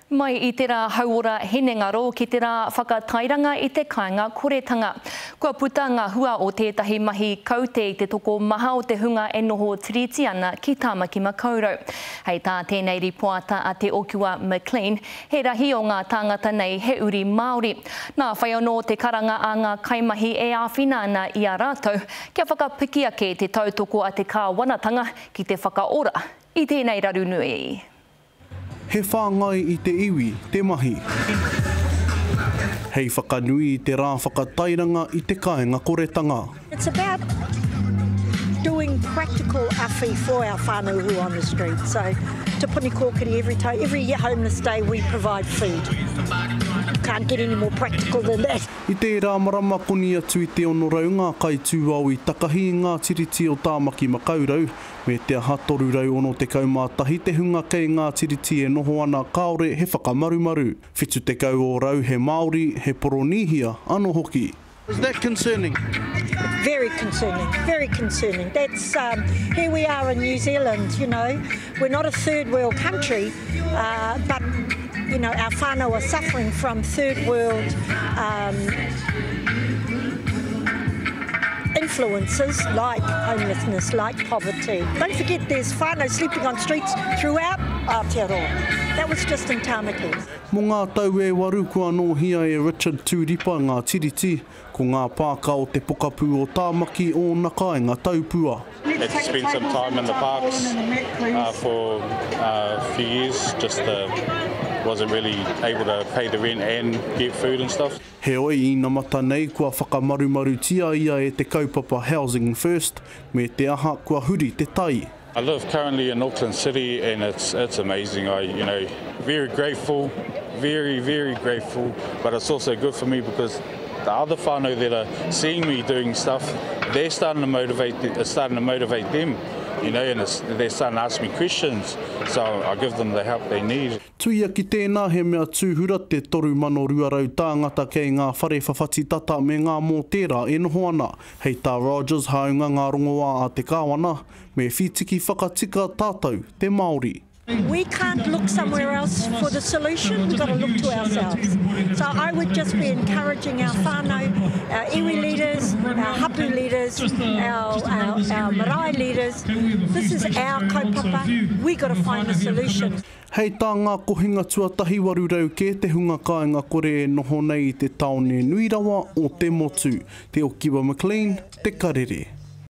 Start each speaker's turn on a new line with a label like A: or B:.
A: Mai i te rā hauora hinengaro ki te rā whakatairanga i te kāinga koretanga. Kua puta ngā hua o tētahi mahi kaute i te tokomaha o te hunga e noho tiriti ana ki Tāmaki Makaurau. Hei tā tēnei ripoata a Te Okiwa McLean, he rahi o ngā tāngata nei he uri Māori. Nā whai anō te karanga a ngā kaimahi e āwhina ana i a rātou kia whakapiki ake te tautoko a te kāwanatanga ki te whakaora i tēnei raru nui.
B: He whāngai i te iwi te mahi. Hei whakanui i te rā whakatairanga i te kāinga koretanga.
C: It's about doing practical awhi for our whānau who are on the street. So Te Puni Kōkiri every time, every homeless day we provide food. Can't get any more practical than that.
B: I tērā marama koni atu i te 600 ngā kaitūao i takahi i ngā tiriti o Tāmaki Makaurau, Me te aha 361 te hunga kei ngā tiriti e noho ana kāore he whakamarumaru. 70 ōrau he Māori, he Poronīhia anō hoki. Is that concerning?
C: Very concerning, very concerning. That's, um, here we are in New Zealand, you know, we're not a third world country, uh, but, you know, our whānau are suffering from third world um, influences like homelessness, like poverty. Don't forget there's whānau sleeping on streets throughout Aotearoa. That was just in Tamaki.
B: Mō ngā tau e waru kua nōhia e Richard Tūripa ngā tiriti, ko ngā pāka o te pokapū o Tāmaki ōna kāinga taupua.
D: Had to spend some time in the parks uh, for uh, a few years, just to, wasn't really able to pay the rent and get food and stuff.
B: Heoi, inamata nei kua whakamarumarutia ia e te kaupapa Housing First, me te aha kua huri te tai.
D: I live currently in Auckland City and it's, it's amazing. I, you know, very grateful, very, very grateful, but it's also good for me because the other whānau that are seeing me doing stuff, they're starting to motivate, it's starting to motivate them, you know, and it's, they're starting to ask me questions, so I give them the help they need.
B: Tuia ki tēnā he mea tūhura te 3,200 tāngata kei ngā whare whawhati tata me ngā mōtēra e noho ana. Hei tā Rogers hāunga ngā rongoā a te Kāwana, me whitiki whakatika tātou te Māori.
C: We can't look somewhere else for the solution, we've got to look to ourselves. So I would just be encouraging our whānau, our iwi leaders, our hapu leaders, our, our, our marae leaders, this is our kaupapa, we got to find a solution.
B: Hei tā ngā kohinga tuatahi 800 kē te hunga kāinga kore e noho nei i te tāone nui rawa o te motu. Te Okiwa McLean, Te Karere.